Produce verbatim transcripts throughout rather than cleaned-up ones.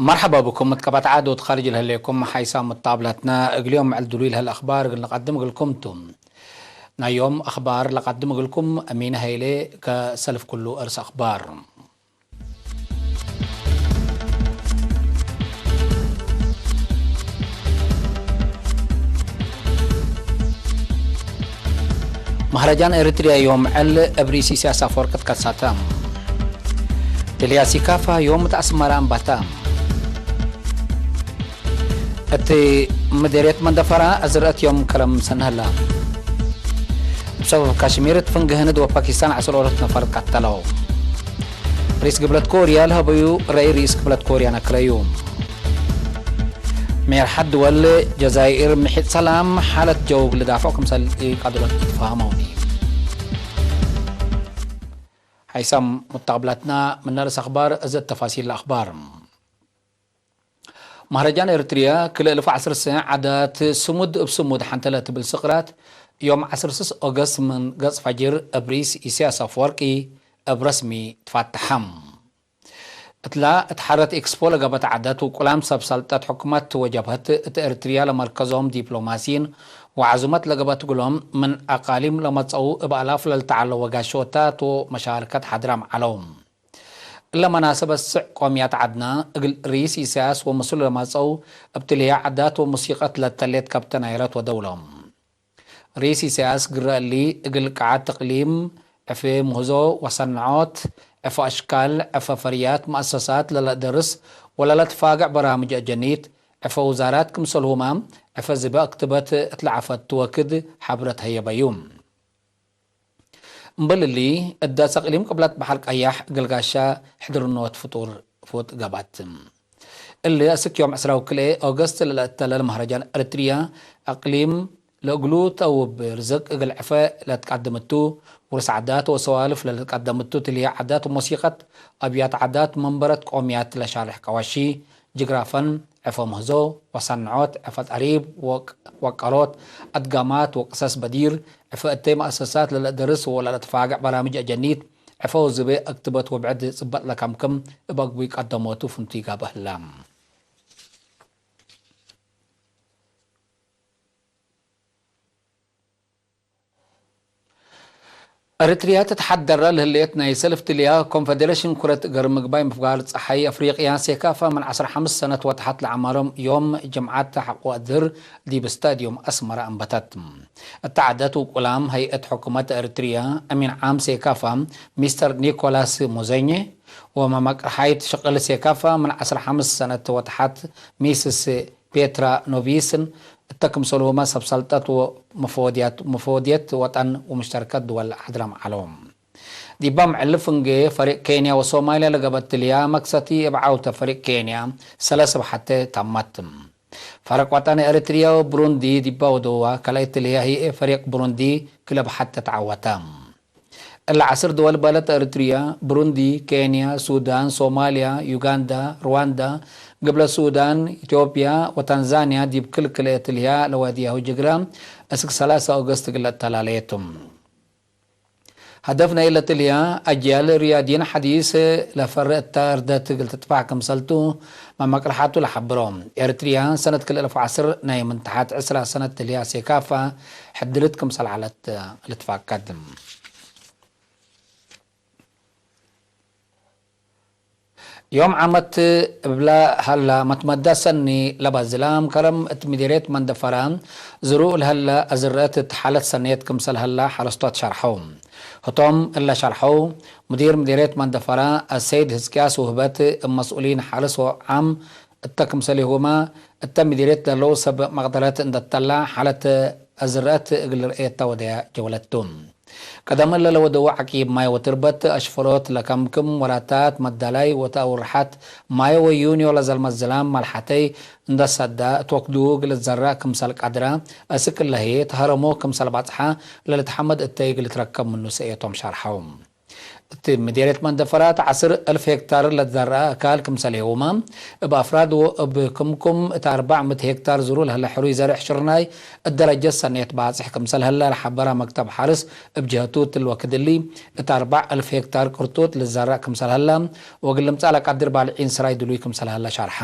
መርሐባ ብኩም። እት ቀበት ዐድ ወእት ካርጅ ለህሌኩም ሓይሳም ሙጣብለትነ፣ እግል ዮም ዕል ድሉይ ለህለ አኽባር እግል ንቀድም እግልኩም ቱ። ናይ ዮም አኽባር ለቀድም እግልኩም አሚን ሀይሌ ከሰልፍ ኩሉ እርስ አኽባር። መህረጃን ኤሪትርያ ዮም ዕል እብ ርኢስ ኢሳያስ አፈወርቂ ትከሰተ። ትልያ ሲካፋ ዮም እት አስመረ አንበተ። እት ምዴርየት መንደፈራ አዝርአት ዮም ከረም ሰኒ ሀላ። እብ ሰበብ ካሽሚር እት ፍንጌ ህንድ ወፓኪስታን ዐስር ኦሮት ነፈር ቀተለው። ርኢስ ግብለት ኮርያ ለሀበዩ ረአይ ርኢስ ግብለት ኮርያ ነክረዩ። ሜርሐት ድወል ጀዛይር ምሒጥ ሰላም ሓለት ጀው እግል ልዳፍዖ ክምሰል ኢቀድሮት ኢትፋሀመውኒ። ሓይሳም ሙተቅብላትና ምነ ርእስ አኽባር እዘ ተፋሲል ለአኽባር። መህረጃን ኤርትርያ ክልኤ እልፍ ወዐስር ሰዕ ዓዳት ስሙድ እብ ስሙድ ሐንተ ለትብል ስቅራት፣ ዮም ዐስር ስስ ኦገስት ምን ገጽ ፈጅር እብ ርኢስ ኢሳያስ አፈወርቂ እብ ረስሚ ትፋተሐ። እትላ እት ሐረት ኤክስፖ ለገብአት ዓዳት ውቁላም ሰብ ሰልጠት ሕኩመት ወጀብሀት እት ኤርትርያ ለመርከዞም ዲፕሎማሲን ወዐዙመት ለገብአት እግሎም ምን አቃሊም ለመጽአው እብ አላፍ ለልትዐለው ወጋሾታት ወመሻርከት ሓድራም ዐለው። እለ መናሰበት ስዕ ቆምያት ዐድና፣ እግል ርኢስ ኢሳያስ ወምስሉ ለመጽአው እብ ትልህየ ዓዳት ወሙሲቀት ለተሌት ከብተ ናይረት ወደውሎም። ርኢስ ኢሳያስ ግረ እሊ፣ እግል ቀዓት እቅሊም፣ ዕፌ ምህዞ ወሰንዖት፣ ዕፌ አሽካል፣ ዕፌ ፈርያት መአሰሳት ለለአደርስ ወለለትፋገዕ በራምጅ አጀኒት፣ ዕፌ ውዛራት ክምሰልሁመ፣ ዕፌ ዝቤ አክትበት እት ለዐፈት ወክድ ሐብረት ሀየበዩ። እምበል እሊ፣ እዳስ አቅሊም ቅብለት በሐር ቀያሕ እግል ጋሻ ሕድርኖት ፍጡር ፉጥ ገብአት። እሊ፣ አስክ ዮም ዕስራ ወክልኤ ኦገስት ለለአተለል መህረጃን ኤርትርያ አቅሊም ለእግሉ ተአውብ ርዝቅ እግል ዕፈ ለትቀድም እቱ፣ ውርስ ዓዳት ወሰዋልፍ ለልትቀደም እቱ፣ ትልህየ ዓዳት ወሞሲቀት፣ አብያት ዓዳት፣ መንበረት ቆምያት ለሻርሕ ቀዋሺ፣ ጅግራፈን፣ ዕፈ ምህዞ ወሰንዖት፣ ዕፈ ጠሪብ ወቅ-፣ ወቀሮት፣ አድጋማት ወቅሰስ በዲር፣ ዕፈ እተይ መአሰሳት ለለአደርስ ወለለአትፋገዕ በራምጅ አጀኒት፣ ዕፈ ወዝቤ አክትበት ወብዕድ ጽበጥ ለከምክም እብ አግቡይ ቀደሞቱ ፍንቱይ ጋብእ ህለ። ኤሪትርያ ትትሐደረ ለህሌት ናይ ሰልፍ ትልያ ኮንፈደሬሽን ኩረት እግር ምግባይ ምፍጋር ጸሓይ አፍሪቅያ ሴካፋ ምን ዐስር ሐምስ ሰነት ወተሐት ለዐመሮም ዮም ጅምዓት ሐቆ አድህር ዲብ ስታድዮም አስመረ አንበተት። እተ ዐደት ውቁላም ሀይአት ሕኩመት ኤሪትርያ አሚን ዓም ሴካፋ ሚስተር ኒኮላስ ሙዘኘ ወመመቅርሓይት ሽቅል ሴካፋ ምን ዐስር ሐምስ ሰነት ወተሐት ሚስስ ፔትራ ኖቪስን እተ ክምሰልሁመ ሰብ ሰልጠት ወመፈወድያት፣ መፈወድየት ወጠን ወሙሽተርከት ድወል ሐድራም ዐለው። ዲባም ዕሊ ፍንጌ ፈሪቅ ኬንያ ወሶማልያ ለገበት ትልያ መክሰቲ እብ ዐውተ ፈሪቅ ኬንያ ሰለስ እብ ሐቴ ተመት። ፈረቅ ወጠን ኤሪትርያ ወብሩንዲ ዲባ ወደዋ ካልኣይ ትልያ ህይ ፈሪቅ ብሩንዲ ክለብ ሐቴ ተዐወተ። እለ ዐስር ድወል በለት ኤሪትርያ፣ ብሩንዲ፣ ኬንያ፣ ሱዳን፣ ሶማልያ፣ ዩጋንዳ፣ ርዋንዳ፣ ግብለ ሱዳን፣ ኢትዮጵያ ወታንዛንያ ዲብ ክል ክልኤ ትልህያ ለዋድያሁ ጅግረ እስክ ሰላሳ ኦገስት እግል ለአተላለየ ቱ። ሀደፍ ናይ እለ ትልህያ አጅያል ርያድይን ሐዲስ ለፈርእ እተ እርደት እግል ትጥፋዕ ክምሰል ቱ መመቅርሓቱ ለሐብሮ። ኤሪትርያ ሰነት ክልኤ እልፍ ወዐስር ናይ ምን ተሐት ዕስራ ሰነት ትልህያ ሴካፋ ሕድርት ክምሰል ዐለት ልትፋቀድ። ዮም ዓመት እብለ ሀላ መትመዳ ሰኒ ለበዝላም ከረም እት ምዲርየት መንደፈራ ዝሩእ ለሀለ አዝርአት እት ሓለት ሰኔት ክምሰል ሀላ ሐረስቶት ሸርሐው። ህቶም እለ ሸርሐው፣ ሙዲር ምዲርየት መንደፈራ አሰይድ ህዝቅያስ ውህበት እብ መስኡሊን ሐርስ ወዓም እተ ክምሰሌሁመ እተ ምዲርየት ለህለው ሰብ መቅደረት እንደ ተላ ሓለት አዝርአት እግል ርኤት ተወደየ ጀውለት ቱ። ቀደም እለ ለወደዉ ዐቂብ ማይ ወትርበት፣ አሽፈሮት ለከምክም ወራታት መዳላይ ወተአውርሐት ማይ ወዩንዮ ለዘልመት ዝላም መልሐተይ እንደ ሰዳ እት ወክዱ እግል ትዘረእ ክምሰል ቀድረ፣ አስክ እለ ህዬ ተሀረሞ ክምሰል ባጽሐ ለልትሐመድ እተይ እግል ትረከብ ምኑ ሰእየቶም ሸርሐው። እት ምዴርየት መንደፈራት ዐስር እልፍ ሄክታር ለትዘረአ አካል ክምሰልሁመ፣ እብ አፍራድ ወእብ ክምኩም እት አርበዕ ምእት ሄክታር ዝሩ ለህለ ሕሩይ ዘርዕ ሽርናይ እት ደረጀት ሰኔት ባጽሕ ክምሰል ህለ ለሐበረ መክተብ ሐርስ፣ እብ ጀህቱ እትሊ ወክድ እሊ እት አርበዕ እልፍ ሄክታር ቅርጡጥ ልዘረእ ክምሰል ህለ ወእግል ልምጸእ ለቀድር ባልዒን ስራይ ድሉይ ክምሰል ህለ ሸርሐ።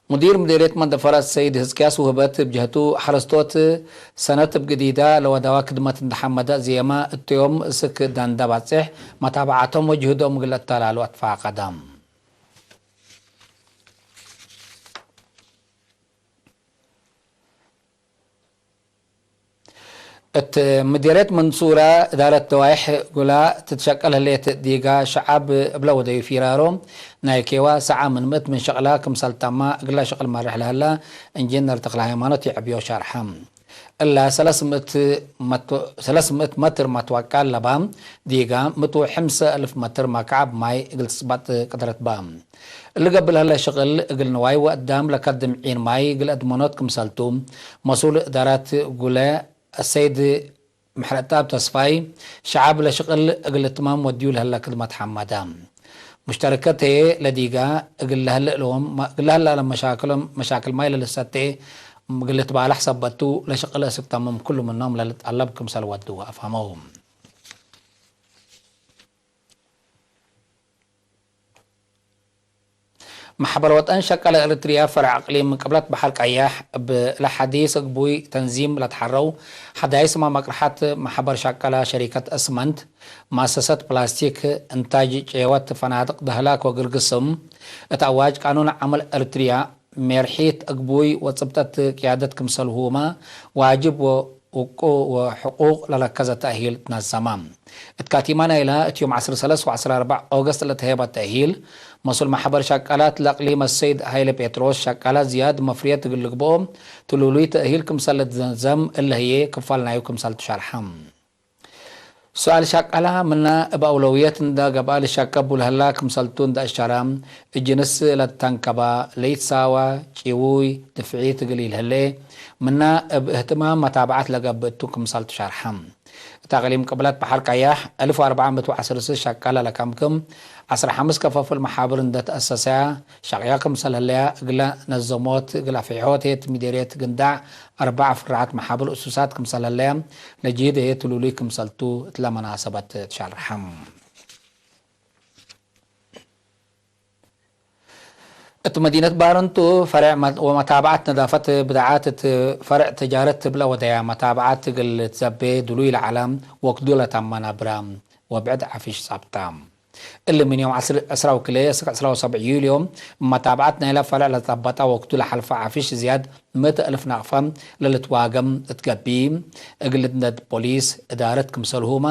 ሙዲር ምዴርየት መንደፈራት ሰይድ ህዝቅያስ ውህበት እብ ጀህቱ፣ ሐረስቶት ሰነት እብ ግዲዳ ለወደዋ ክድመት እንደ ሐመደ ዜማ እት ዮም እስክ ደንደ ባጽሕ መታብዓቶም ወጅህዶም እግል ለአተላሉ አትፋቀደ። እት ምዴርየት መንሱረ እዳረት ደዋይሕ ጉላ ትትሸቀል ህሌት ዲጋ ሸዐብ እብለ ወደዩ ፊራሮ ናይ ኬዋ ሰዓ ምን ምእት ምን ሸቅላ ክምሰል ተማ እግለ ሸቅል መርሕ ለህለ እንጂነር ተክለ ሃይማኖት ይዐብዮ ሸርሐ። እለ ሰለስ ምእት መት-፣ ሰለስ ምእት መትር መትወቀል ለባ ዲጋ ምእት ወሐምሰ እልፍ መትር መክዐብ ማይ እግል ትጽበጥ ቀደረት በ። እሊ ገብእ ለህለ ሽቅል እግል ንዋይ ወአዳም ለከድም ዒን ማይ እግል አድመኖት ክምሰልቱ፣ መስኡል እዳራት ጉለ አሰይድ መሕረጣብ ተስፋይ፣ ሸዐብ ለሽቅል እግል እትማም ወድዩ ለህለ ክድመት ሐመደ። ሙሽተረከት ህዬ ለዲጋ እግል ለህለ እሎም፣ እግል ለህለ መሻክሎም፣ መሻክል ማይ ለልሰቴ እግል ልትባለሕ ሰበት ቱ፣ ለሽቅል እስክ ተምም ክሉ ምኖም ለልትጠለብ ክምሰል ወዱ አፍሀመው። መሕበር ወጠን ሸቀለ ኤሪትርያ ፈርዕ አቅሊም ቅብለት በሐር ቀያሕ፣ እብ ለሐዲስ እግቡይ ተንዚም ለትሐረው ሐዳይስ መቅርሐት መሕበር ሸቀለ ሸሪከት እስመንት፣ መአሰሰት ፕላስቲክ፣ እንታጅ ጨወት፣ ፈናድቅ ደህላክ ወግርግስም፣ እት አዋጅ ቃኑን ዐመል ኤሪትርያ፣ ሜርሒት እግቡይ ወጽብጠት ቅያደት ክምሰልሁመ ዋጅብ ወውቁ ወሕቁቅ ለረከዘ ተእሂል ትነዘመ። እት ካቲመ ናይለ እት ዮም ዐስር ሰለስ ወዐስር አርበዕ ኦገስት ለተሄበ ተእሂል፣ መስኡል መሕበር ሸቃላት ለእቅሊም አሰይድ ሀይለ ጴጥሮስ፣ ሸቃላት ዝያድ መፍርየት እግል ልግብኦ ትሉሉይ ተእሂል ክምሰል ልትዘንዘም፣ እለ ህዬ ክፋል ናዩ ክምሰል ትሸርሐ። ሱኣል ሸቀላ ምና እብ አውለውየት እንደ ገብአ ልሸቀቡ ለህላ ክምሰልቱ እንደ አሸረ፣ እጅንስ ለትተንከበ፣ ለኢትሳወ፣ ጪውይ፣ ድፍዒት እግል ኢልህሌ፣ ምና እብ እህትማም መታብዐት ለገብእ ቱ ክምሰልቱ ሸርሐ። እት አቅሊም ቅብለት በሐር ቀያሕ፣ አልፍ ወአርበዕ ምእት ወዐስር ስስ ሸቀለ ለከምክም፣ ዐስር ሐምስ ከፈፍል መሓብር እንደ ተአሰሰያ፣ ሸቅያ ክምሰል ህለያ እግለ ነዘሞት፣ እግል አፍሕሖት ሄት ምዴርየት ግንዳዕ አርበዕ ፍራዐት መሓብር እሱሳት ክምሰል ህለያ፣ ለጅህድ ህዬ ትሉሉይ ክምሰልቱ እትለ መናሰበት ትሸርሐ። እት መዲነት ባረንቱ ፈርዕ መ-፣ ወመታብዐት ነዳፈት ብድዓት እት ፈርዕ ተጃረት ትብለ ወደያ መታብዐት እግል ትዘቤ ድሉይ ለዐለ ወክዱ ለተመ ነብረ ወብዕድ ዐፊሽ ጸብጠ። እሊ ምን ዮም ዐስር፣ ዕስራ ወክልኤ እስክ ዕስራ ወሰብዕ ዩልዮ፣ መታብዐት ናይለ ፈርዕ ለጸበጠ ወክዱ ለሐልፈ ዐፊሽ ዝያድ ምእት እልፍ ናቅፈ ለልትዋገም እት ገብእ፣ እግል ልትነድ ፖሊስ እዳረት ክምሰልሁመ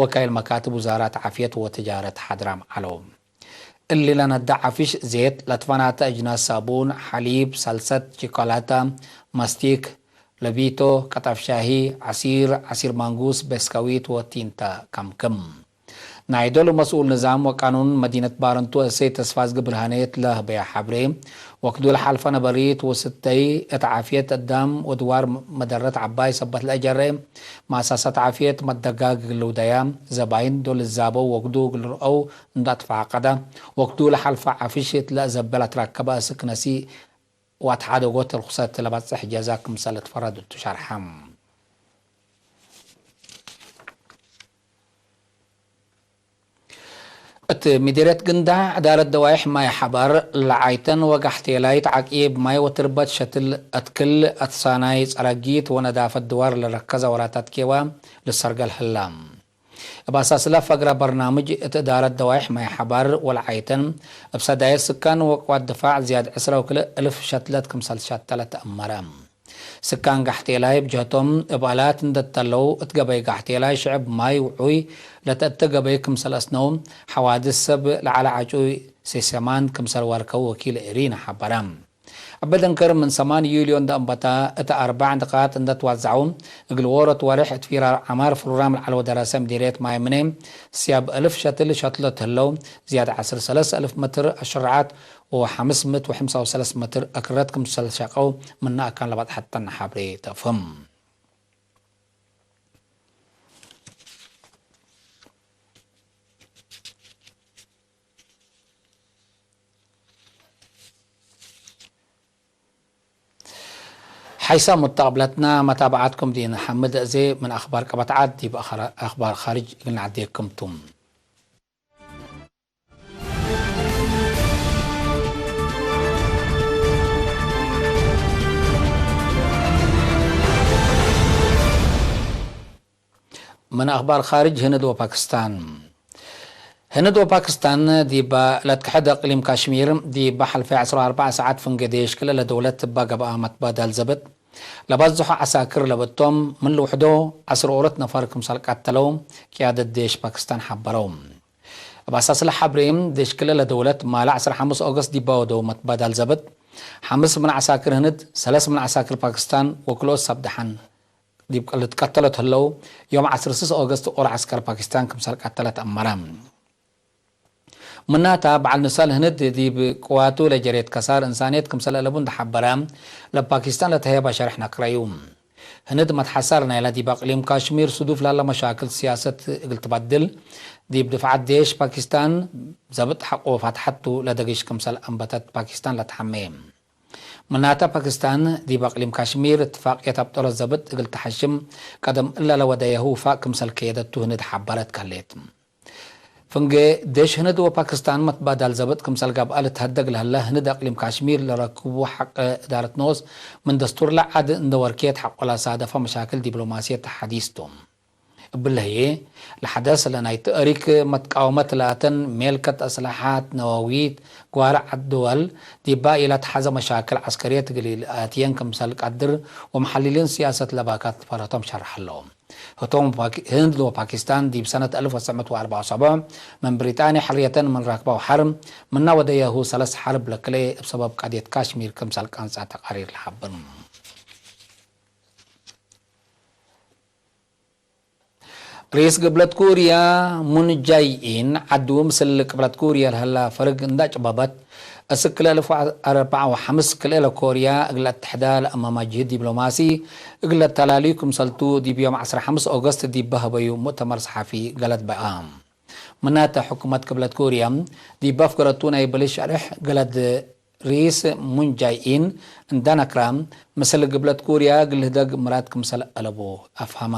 ወካይል መካትብ ውዛራት ዓፍየት ወትጃረት ሓድራም ዐለው። እሊ ለነደ ዐፊሽ ዜት ለትፈናተ እጅናስ ሳቡን፣ ሐሊብ፣ ሰልሰት፣ ቺኮላተ፣ ማስቲክ፣ ለቢቶ፣ ቀጠፍ ሻሂ፣ ዐሲር፣ ዐሲር ማንጉስ፣ በስካዊት ወቲንተ ከምክም። ናይ ዶሉ መስኡል ንዛም ወቃኑን መዲነት ባረንቱ እሰይ ተስፋዝጊ ብርሃኔ እት ለህበያ ሐብሬ፣ ወክዱ ለሐልፈ ነበሪት ወስተይ እት ዓፍየት አዳም ወድዋር መደረት ዐባይ ሰበት ለአጀሬ፣ መአሳሳት ዓፍየት መደጋግ እግል ልውደያ፣ ዘባይን ዶል ልዛበው ወክዱ እግል ልርአው እንደ አትፋቀደ፣ ወክዱ ለሐልፈ ዐፊሽ እት ለአዘበ ለትረከበ እስክ ነሲ ወአትሓደጎት ርክሰት ለበጽሕ ጀዛ ክምሰል ልትፈረድ እቱ ሸርሐ። እት ምዲርየት ግንዳዕ ዕዳለት ደዋይሕ ማይ ሐባር ለዓይተን ወጋሕቴላይ ተዓቂብ ማይ ወትርበት ሸትል አትክል አትሳናይ ጸረጊት ወነዳፈት ድዋር ለረከዘ ወራታት ኬዋ ልሰርገል ህላ። እብ አሳስለ ፈግረ በርናምጅ እት እዳረት ደዋይሕ ማይ ሐባር ወለዓይተን፣ እብ ሰዳየት ስካን ወቅዋት ድፋዕ ዝያድ ዕስራ ወክልኤ እልፍ ሸትለት ክምሰል ሸተለ ተአመረ። ስካን ጋሕቴላይ እብ ጀህቶም፣ እብ አላት እንደ ተለው፣ እት ገበይ ጋሕቴላይ ሽዕብ ማይ ውዑይ ለተአተ ገበይ ክምሰል አስነው፣ ሐዋድስ ሰብ ለዐለ ዐጩይ ሴሰማን ክምሰል ዋርከው ወኪል ኤሪና ሐበረ። እበ ደንከር ምን ሰማን ዩልዮ እንደ አንበታ፣ እተ አርበዕ ንቃጥ እንደ ትዋዘዐው፣ እግል ዎሮት ወሬሕ እት ፊራር ዐማር ፍሩራም ለዐለው ደረሰ ምዲርየት ማይ ምኔ፣ ስያብ እልፍ ሸትል ሸትሎት ህለው፣ ዝያድ ዐስር ሰለስ እልፍ መትር አሽረዓት ወሐምስ ምእት ወሐምሳ ወሰለስ መትር አክረት ክምሰል ሸቀው፣ ምነ አካን ለባጽሐተን ሐብሬ ተፍህም። ሐይሳም ሙተቅብለትና መታብዓትኩም ዲን ሐምድ አዜ ምን አኽባር ቀበት ዐድ ዲብ አኽራ-፣ አኽባር ኻርጅ እግል ነዐዴኩም ቱ። ምን አኽባር ኻርጅ፣ ህንድ ወፓክስታን። ህንድ ወፓክስታን ዲበ ለትከሐድ እቅሊም ካሽሚር ዲበ ሐልፈ ዐስር ወአርበዕ ሰዓት ፍንጌ ዴሽ ክልኤ ለደውለት እበ ገብአ መትባዳል ዘብጥ ለበዝሖ ዐሳክር ለብቶም ምን ልውሕዶ ዐስር ኦሮት ነፈር ክምሰል ቀተለው ቅያደት ዴሽ ፓክስታን ሐበረው። እብ አሳስለ ሐብሬ፣ ዴሽ ክልኤ ለደውለት ማለ ዐስር ሐምስ ኦገስት ዲበ ወደው መትባዳል ዘብጥ፣ ሐምስ ምን ዐሳክር ህንድ፣ ሰለስ ምን ዐሳክር ፓክስታን ወክልኦት ሰብ ደሐን ዲብ ልትቀተለት ህለው፣ ዮም ዐስር ስስ ኦገስት ኦር ዐስከር ፓኪስታን ክምሰል ቀተለት አመረ። ምናተ፣ በዐል ንሳል ህንድ ዲብ ቅዋቱ ለጀሬት ከሳር እንሳንየት ክምሰል አለቡ እንደ ሐበረ፣ ለፓኪስታን ለተህየበ ሸርሕ ነክረዩ። ህንድ መትሐሳር ናይላ ዲብ አቅሊም ካሽሚር ስዱፍ ላለ መሻክል ስያሰት እግል ትበድል፣ ዲብ ድፍዓት ዴሽ ፓኪስታን ዘብጥ ሐቆ ፋትሐቱ ለደግሽ ክምሰል አንበተት ፓኪስታን ለትሐሜ። ምናተ ፓኪስታን ዲብ አቅሊም ካሽሚር እትፋቅየት አብጠሎት ዘብጥ እግል ተሐሽም ቀደም እለ ለወደየሁ ውፋቅ ክምሰል ከየደቱ ህንድ ሐበረት ከሌት። ፍንጌ ዴሽ ህንድ ወፓኪስታን መትባዳል ዘብጥ ክምሰል ገብአ ልትሀደግ ለህለ ህንድ አቅሊም ካሽሚር ለረክቡ ሐቅ እዳረት ኖስ ምን ደስቱር ለዐድ እንደ ወርኬት ሐቆ ለሳደፈ መሻክል ዲብሎማስየት ተሐዲስ ቶም። እብለ ህዬ፣ ለሐደስ ለናይ ተእሪክ መትቃወመት ላተን ሜልከት አስለሐት ነወዊት፣ ግዋረ ዐድ ድወል ዲባ ኢለትሐዘ መሻክል ዐስከርየት እግል ኢልአትየን ክምሰል ቀድር ወመሐልሊን ስያሰት ለባካት ፈረቶም ሸርሐ ለው። ህቶም ፓኪ-፣ ህንድ ወፓኪስታን ዲብ ሰነት አልፍ ወትሰዕ ምእት ወአርበዕ ወሰቡዕ ምን ብሪጣንያ ሕርየተን ምን ረክበው ሐር፣ ምና ወደየሁ ሰለስ ሐርብ ለክልኤ እብ ሰበብ ቀድየት ካሽሚር ክምሰል ቀንጸ ተቃሪር ለሐብር። ርኢስ ግብለት ኩርያ ሙን ጃይ ኢን ዐዱ ምስል ቅብለት ኩርያ ለህላ ፈርግ እንዳ ጭበበት፣ እስክ ክልኤ አልፍ ወአርበዕ ወሐምስ ክልኤ ለኮርያ እግል አትሕዳ ለአመማ ጅህድ ዲብሎማሲ እግል ለተላልዩ ክምሰልቱ ዲብ ዮም ዐስር ወሐምስ ኦገስት ዲብ በሀበዩ ሙእተመር ሰሓፊ ገለድ በአ። ምናተ ሕኩመት ግብለት ኩርያ ዲብ አፍገረቱ ናይ ብልሽ ሸርሕ ገለድ ርኢስ ሙን ጃይ ኢን እንዳ ነክራ፣ ምስል ግብለት ኩርያ እግል ልህደግ ምራድ ክምሰል አለቡ አፍሀማ።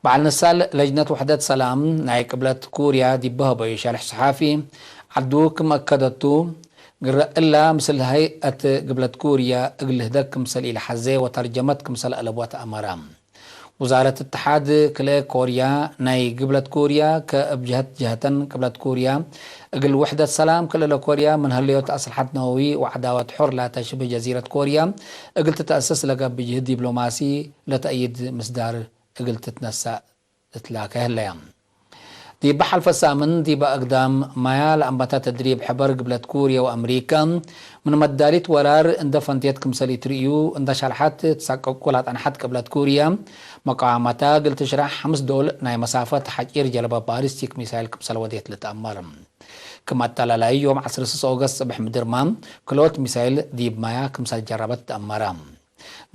በዐል ንሳል ለጅነት ውሕደት ሰላም ናይ ቅብለት ኩርያ ዲብ ሀበዩ ሸርሕ ሰሓፊ፣ ዐዱ ክም አከደቱ፣ ግረ እላ ምስል ሀይአት ግብለት ኩርያ እግል ልህደግ ክምሰል ኢለሐዜ ወተርጀመት ክምሰል አለቡ አትአመረ። ውዛረት እትሓድ ክልኤ ኮርያ ናይ ግብለት ኮርያ ከእብ ጀህት ጀህተን ቅብለት ኮርያ እግል ውሕደት ሰላም ክልኤ ለኮርያ ምን ህልዮት አስልሐት ነወዊ ወዐዳወት ሑር ላተ ሽብህ ጀዚረት ኮርያ እግል ትትአሰስ ለገብእ ጅህድ ዲብሎማሲ ለተአይድ ምስዳር እግል ትትነሰእ እትላከ ህለያ። ዲበ ሐልፈ ሳምን ዲበ አግዳም ማያ ለአንበተ ተድሪብ ሕበር ግብለት ኩርየ ወአምሪከ፣ ምን መዳሊት ወራር እንደ ፈንቴት ክምሰል ኢትርእዩ እንደ ሸርሐት ትሳቀቁ ላጠንሐት ቅብለት ኩርየ፣ መቃወመታ እግል ትሽረሕ ሐምስ ዶል ናይ መሳፈት ሐጪር ጀለበ ባሊስቲክ ሚሳይል ክምሰል ወዴት ልትአመር። ክም አጠላላይ ዮም ዐስር ስስ ኦገስት ጽብሕ ምድርመ ክልኦት ሚሳይል ዲብ ማያ ክምሰል ጀረበት ተአመረ።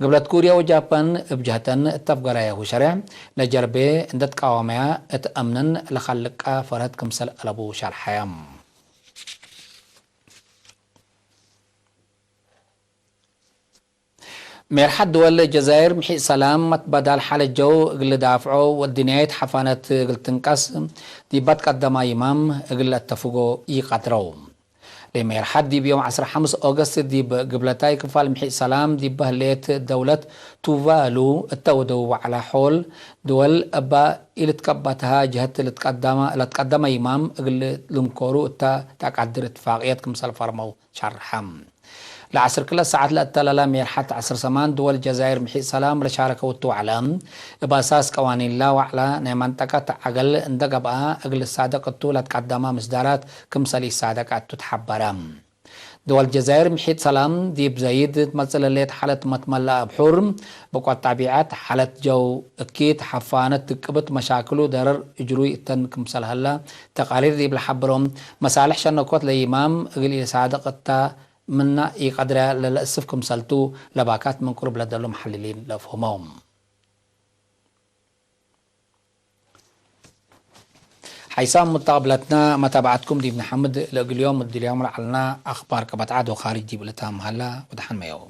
ግብለት ኩርየ ወጃፓን እብ ጀህተን እት አፍገራያሁ ሸሬዕ ለጀርቤ እንደ ትቃወመያ እት አምንን ለከልቀ ፈርሀት ክምሰል አለቡ ሸርሐየ። ሜርሐት ድወል ጀዛይር ምሒጽ ሰላም መትበዳል ሐለ ጀው እግል ልዳፍዖ ወእድንያይት ሐፋነት እግል ትንቀስ ዲብ አትቀደማ ይማም እግል ለአተፍጎ ኢቀድረው። ለሜርሐት ዲብ ዮም ዐስር ሐምስ ኦገስት ዲብ ግብለታይ ክፋል ምሒጽ ሰላም ዲበ ህሌት ደውለት ቱቫሉ እተ ወደው ወዐለ ሖል ድወል እባ ኢልትከበትሃ ጀህት ልትቀደመ፣ ለትቀደመ ይማም እግል ልንኮሩ እተ ተቀድር እትፋቅየት ክምሰል ፈርመው ሸርሐ። ለዐስር ክለ ሰዓት ለአተለለ ሜርሐት ዐስር ሰማን ድወል ጀዛይር ምሒጽ ሰላም ለሻረከው እቱ ወዐለ፣ እብ አሳስ ቀዋኒንላ ወዐለ ናይ መንጠቀት ዐገል እንደ ገብአ እግል ልሳደቅ እቱ ለትቀደመ ምስዳራት ክምሰል ኢሳደቅ እቱ ተሐበረ። ድወል ጀዛይር ምሒጽ ሰላም ዲብ ዘይድ ትመጽእ ለሌት ሐለት መትመላ አብሑር፣ ብቆት ጠቢዐት፣ ሐለት ጀው፣ እኪት፣ ሐፋነት ትቅብት መሻክሉ ደረር እጅሩይ እተን ክምሰል ሀለ ተቃሪር ዲብ ለሐብሮ፣ መሳልሕ ሸነኮት ለይማም እግል ኢሳድቅ እተ ምነ ኢቀድረ ለለእስፍ ክምሰልቱ ለባካት ምን ቅሩብ ለደሉ መሐልሊን ለአፍህመው። ሐይሳም ሙተቅብለትና መታብዐትኩም ዲብ ነሐምድ። ለእግል ዮም እድልዮም ለዐልና አኽባር ከበትዓት ወካርጅ ዲብ ልታም ሀላ ወደሐን መየው።